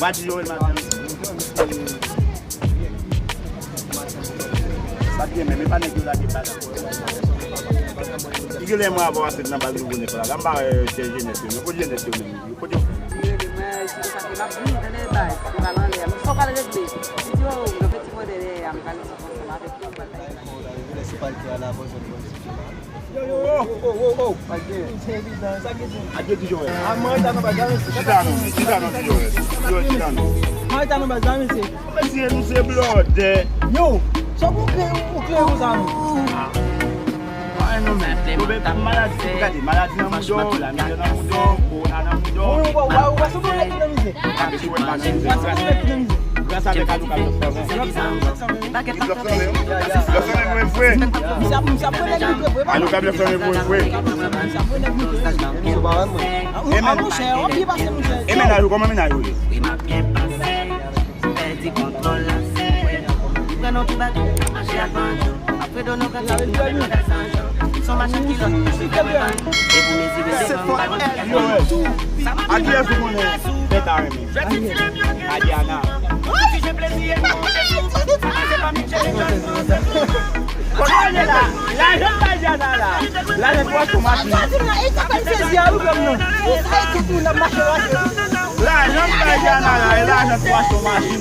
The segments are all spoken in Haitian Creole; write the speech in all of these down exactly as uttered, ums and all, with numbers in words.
Pati Joel maten. Pati menm, e pa nèg yo lage baz. Ki gen lè mwen avè w aswit nan baz Nouvo Nèf la. La m pa wè chèf jenès yo, men kote jenès yo menm? Kote yo? Mwen, si se sa ke m ap di, tande baz, se pa nan lè. Men sa w pral regle. Li di, oh, m gen ti mò dèyè a, m pral ansanm avèk yo, m pral bay. Yo, yo, yo, yo, yo, yo, yo. Adye, Ti Joel. Chita non, chita non, Ti Joel. Ti Joel, chita non. Mesye, nou se blòdè. Yo, sa pou kle, pou kle konsa non? Ay non, men. Maladi, gade, maladi nan mouda w, lamizè nan mouda w, kowona nan mouda w. Wi, wi, wi, wi, se pou nèg ki nan mizè. Gras avèk Alouka Blòk Fèmen. Blòk Fèmen, wi, vre. Alouka Blòk Fèmen, wi, vre. E men, e mennaj ou, kòman mennaj ou ye? A kiyès ou konnen Bèta renmen? Adiana. Kote Adiana? Lajan pa Adiana la. Lajan pou achte yon machin. Lajan pa Adiana la, e lajan pou achte yon machin.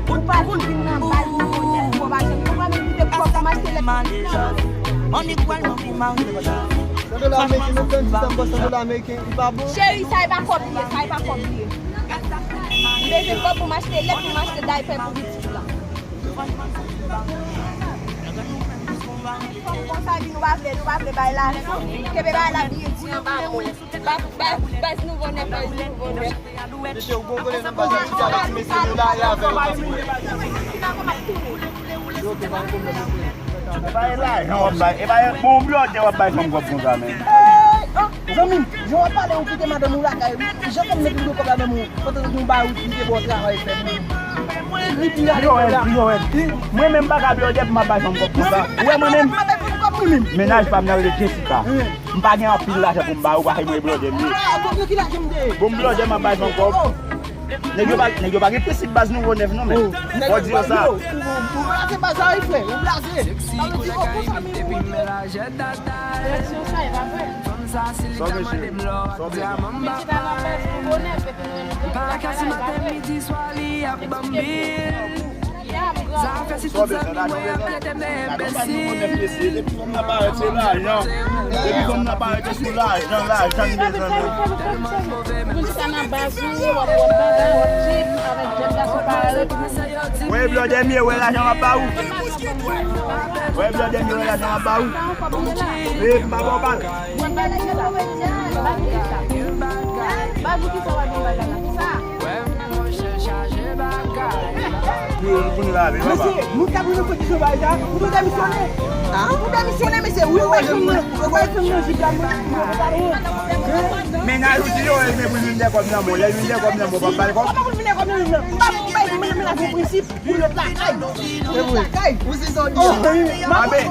Ou pa vin nan baz nou konnen ou pa janm konprann ou kite kòb pou m achte lèt. San dola ameriken, nou pran ti tan pou san dola ameriken, li pa bon. Cheri, sa e pa kòb li ye, sa e pa kòb li ye. M bezwen kòb pou m achte lèt, pou m achte daypè pou pitit la. Fanm konsa di nou pa vle, nou pa vle bay lajan. Kenbe bay la byen di anba mwen. Baz, baz, baz Nouvo Nèf, baz Nouvo Nèf. Mesye, ou gon konnen nan baz la, chita la, ti mesye, nou la, e avè yo, ti mesye. Yo, ok, pa gen pwoblèm, ok. E pa e lajan w ap bay, e pa e, bon, blòdè w ap bay fanm kòb konsa, men. Zanmi m, jan w ap pale, ou kite madanm ou lakay, wi. Jan fanm nan te vin kòb la nan men w, pandan tankou yon bagay ou te ba w travay fè, men. Yo, Ed, yo, Ed. Mwen menm m pa ka blòdè pou m ap bay fanm kòb konsa. Ou wè mwen menm? Mennaj pa m nan rele Jessica. M pa gen anpil lajan pou m ba ou, paske mwen blòdè m ye. Bon, m blòdè, m ap bay fanm kòb. Nèg yo pa, nèg yo pa gen prensip baz Nouvo Nèf non, men. Fò di yo sa. Ou blaze baz la, wi, frè, ou blaze. Sa vle di, oh, konsa, men. Eleksyon sa, e pa vre. Sa w bezwen? Sa w bezwen? Mesye ta nan baz Nouvo Nèf, epi nou menm nou pa ka la, e pa vre. Sa w bezwen, lajan w bezwen? Lajan pa nou konnen mesye, depi fanm nan parèt se lajan. Depi fanm nan parèt se sou lajan, lajan n bezwen, men. Moun sa nan baz ou, w ap, w ap bagay, w ap trip avèk jèn gason parèy ou. Wè blòdè m ye, wè lajan m ap ba ou. Wè blòdè m ye, wè lajan m ap ba ou. E m pa ba w bal. Baz ou kisa w ap di bagay la? Kisa? Pou, pou nou lave, papa. Mesye, moun k ap vin nan kondisyon bagay sa, ou pou demisyone. Ou pou demisyone, mesye, wi, ou bay fanm nan, ou bay fanm nan jip la, mwen, mwen, mwen, mwen. Mennaj ou di yo, e, men pou l vin dè kòb nan men w, lè l vin dè kòb nan men w, w ap ba l kòb. Kòman pou l vin dè kòb nan men w? M pa pou bay mennaj mwen prensip pou lòt lakay. Pou lòt lakay. Ou se sa w di a. Anben,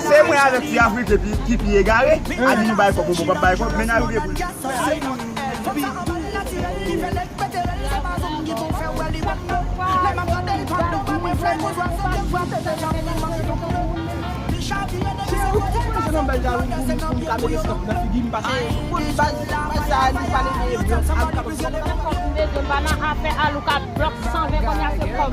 se mwen avèk ti Afriken ki, ki pi egare, a di nou bay kòb, ou p ap bay kòb, mennaj ou gen pou l. Mesye, ou konprann se nan bèl jan ou, ou, ou ka mete sòt nan figi m, paske ou konn baz, baz sa a, li pale de blòk, Alouka Blòk. M pa nan afè Alouka Blòk san ven, kounye a se kòb.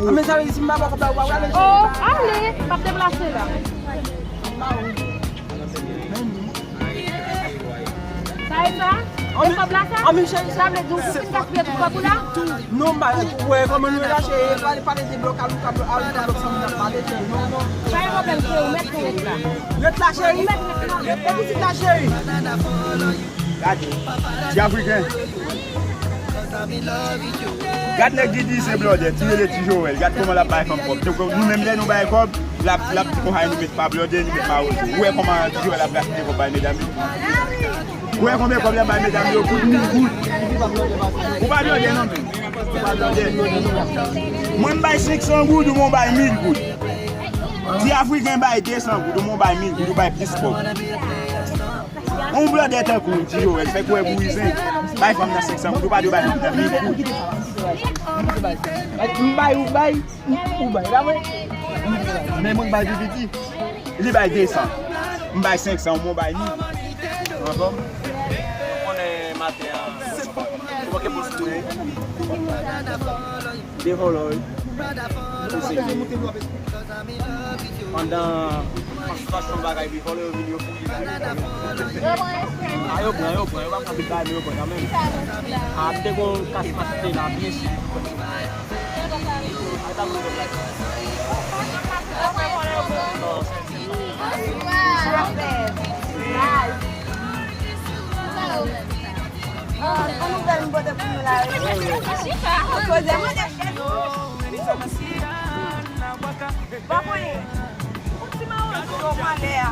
A, men sa vle di si m pa ba w kòb la, ou pa prale? Oh, ale, m ap deplase la. Sa e sa? E kòb la sa? Anmwey cheri, sa vle di ou fin gaspiye tout kòb ou la? Non, m pa wè kòman nou ye la cheri, pale, pale de blòk, alouka blòk, alouka blòk, sa moun ap pale cheri, non, non. Pa gen pwoblèm cheri, ou mèt fè rèt la. Rèt la cheri, e pitit la cheri. Gade, ti Afriken. Gad nèg ki di se blòdè, ti rele ti Joel. Gad kòman l ap bay fanm kòb. Nou menm lè nou bay kòb, l ap, l ap di konsa nou met pa blòdè, nou met pa ozo. Ou wè kòman ti Joel ap gaspiye kòb bay medam yo? Ou wè konbyen kòb l ap bay medam yo? Goud, mil goud. Ou pa blòdè non menm. Ou pa blòdè. Mwen m bay senk san goud, ou mwen w bay mil goud. Ti Afriken bay de san goud, ou mwen w bay mil goud, ou bay plis kòb. On blòdè tankou w, ti Joel, fè kwè bouzen. Bay fanm nan senk san goud, ou pa dwe bay fanm nan mil goud. M bay, ou bay, ou bay, la mwen. Men mwen bay pi piti. Li bay de san. M bay senk san, mwen bay mil. Ansanm. Ou konnen maten an, ou manke pou l souri. De vòlò, wi. Pandan konsantrasyon bagay, epi vòlò yo vin, yo fouye. A, yo pran, yo pran, yo pa pran tout bagay, men yo pran kanmenm. A, te gon kas mache la, byen chè. An nouvèl m pote pou nou la, wi. Koze mwen de chèz. Bon, mwen, yon ti mawozo anlè a.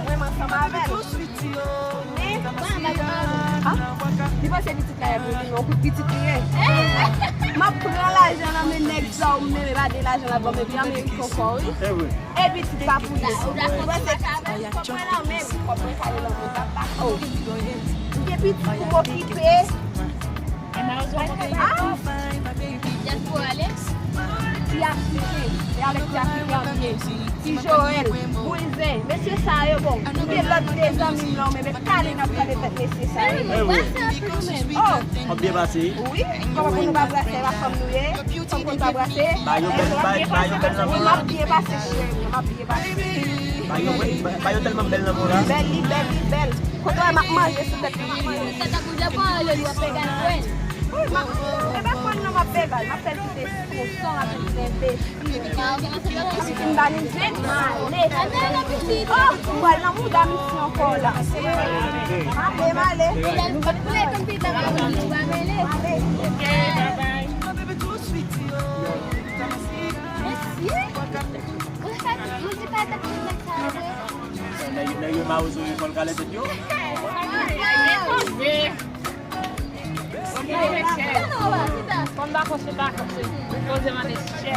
Mwen, m ansanm avè l. Men, a, li panse pitit la, yon kout pitit li ye. M ap pran lajan nan men nèg sa, ou menm, e pa de lajan l ap ban m, epi Amerik ankò, wi. E pitit pa pou li. Mwen, se pitit kòb mwen nan men m, kòb mwen kale nan men m, papa. O. M gen pitit pou m okipe. Ah! Diaspora ale? Ti Afriken, e avèk Ti Afriken an byen. Ti Joel, Bouzen, mesye sa yo bon. M gen lòt de zanmi m lan, men met kale n ap kale tèt mesye sa yo. Brase anpil ou menm. Oh! W ap byen pase. Wi, kòman pou nou pa brase, e pa fanm nou ye? Fanm konn pa brase. Ba yo bèl, ba, ba yo bèl nan men w. M ap byen pase, cheri, m ap byen pase. Ba yo, ba, ba yo tèlman bèl nan men w la. Bèl, li bèl, li bèl. Kote w wè m ap manje sou tèt li, m ap manje. Sa tankou Japon ale, w ap pegay kwèn. Wi, m ap, e pa kwèn non, m ap pegay. M ap fè l kite son, m ap fè l kite enbesil. Si m pa ni zen, m ale. Oh, m pral nan mouda misye ankò la. M ale, m ale. M ale. Mesye. Nèg, nèg yo mawozo yo fò l kale tèt yo. Kòm bakò se bakò se poze mande chè.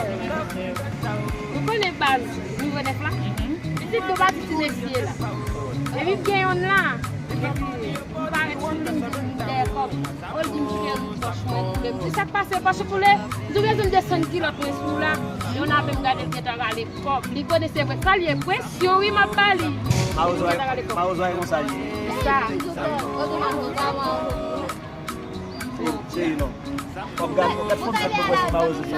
Ou konnen baz nivo nèf la? Pitit do pati ti mesye la. Epi m gen yonn la. Epi m parèt sou li, m di m dèyè kòb. Ou di m ki gen pòch mwen koule. M di sa k pase pòch ou koule? M di ou bezwen m desann kilòt mwen sou la. Yonn avè m gade l gentan rale kòb. Li konnen se vre. Sa l ye, presyon wi m ap ba li. Mawozo a, mawozo a konsa l ye. Sa. Cheri, non. Fòk gad, fòk gad fòm fèt pou presyon mawozo fè.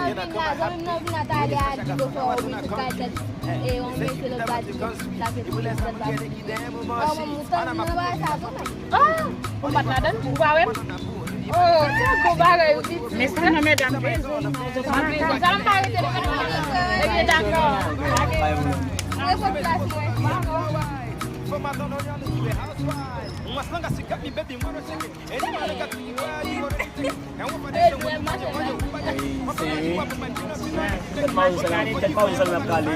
Zanmi m nan vin la talè a di l fè yon pitit kay tèt. E yon mesye lòt la di l la se pou lòt la di. Oh, mwen mouton nan bagay sa tou. Oh, ou pa t ladan, ou pa wè m? Oh, se yon bon bagay ou di. Men sa nan medam bezwen. Sa m pa rete nan medam. Ebyen dakò. Mwen pot plas mwen. Tèt mawozo sa, tèt mawozo sa n ap kale.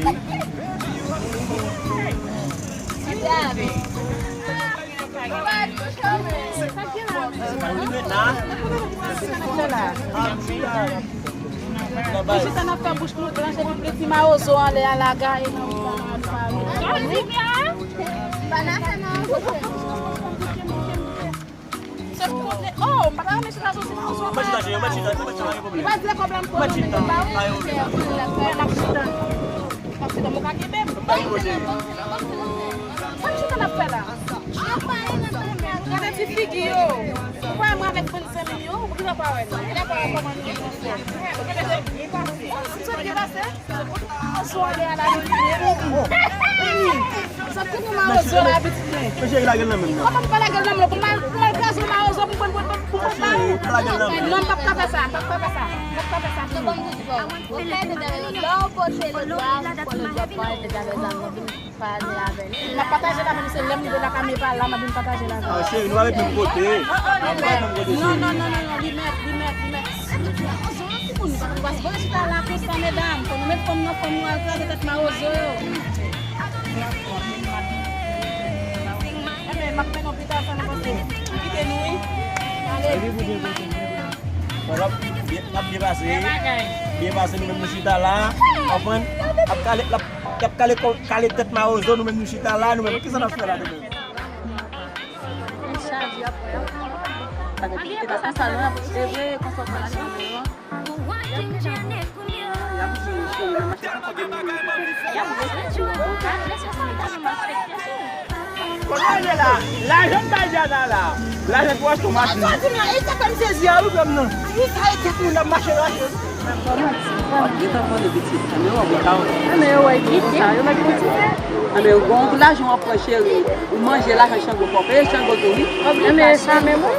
Jis an ap fè bouch nou blanch epi plen ti mawozo anlè a la gaye nan ou pa pale. Sòt kote? Oh, m pa ta renmen chita sou ti mawozo. Mwen chita, cheri, mwen chita, mwen chita, pa gen pwoblèm. Li pa di kòb la m pran nan men l ba ou. L ap chita. L ap chita, m ka kenbe m. Pa gen pwoblèm. Sa m chita n ap fè la? Gade ti figi yo. Ou pa wè mwen avèk bann zanmi m yo, ou gentan pa wè nou. Ou gentan pa wè kòman nou ye ansanm. Sa k pase? Mawozo anlè a la pitit mwen. Sa k konnen mawozo la pitit mwen. Men cheri lage l nan men m non. Kòman m pa lage l nan men w? Pou m al, pou m al kraze yon mawozo Non, m p ap ka fè sa, m p ap ka fè sa, m p ap ka fè sa pou nou. Lè w pote le dwa, pran le dwa pou al te avè zam nan, vin pale avè nou. M ap pataje la, men se lè m rive la, kamera pa la, m ap vin pataje la. Ah, cheri, nou pa ret menm kote. Nou pa ret menm kote, cheri. Non, non, non, non, non, li mèt, li mèt, li mèt. Ou pa vle chita la konsa, medam. Fò nou met fanm nan fòm, nou al kraze tèt mawozo yo. Enben, m ap mennen w pita, sa nou panse? Kite nou, wi. Ale. Bon, n ap byen, n ap byen pase, wi. Byen pase, nou menm nou chita la. Konprann? Ap kale, l ap, l ap kale, kale tèt mawozo, nou menm nou chita la, nou menm. Kisa n ap fè la, nou menm? Li chaje apre. Avèk li te pa konsa, non, se vre, konsa w pran la chanm yo. Kote w ye la? Lajan m bay Diana la. Lajan pou achte yon machin. Sa di mwen, e sa fè m sezi a, wi, frè m nan. Wi, sa e tèt moun ap mache la. Gentan konnen pitit, anmè w ap baka w. Anmè yo wè ki sa, yo mèt kontinye. Anmè yo gon lajan w ap pran cheri, ou manje lajan Chango pwòp, e Chango tou wi. Anmè sa menm wi.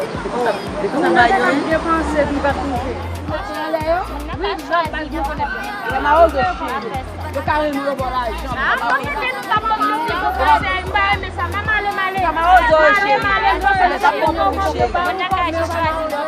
Depi w bay yo. Depanse, li pa touche. Wi, m ap bay gen konnen. Yo mawozo cheri. Yo ka renmen yo ba w lajan. Ah, mwen mete nou ka mawozo, m pa renmen sa. Menm ale, m ale. Mawozo cheri. M ale, m ale, m ale.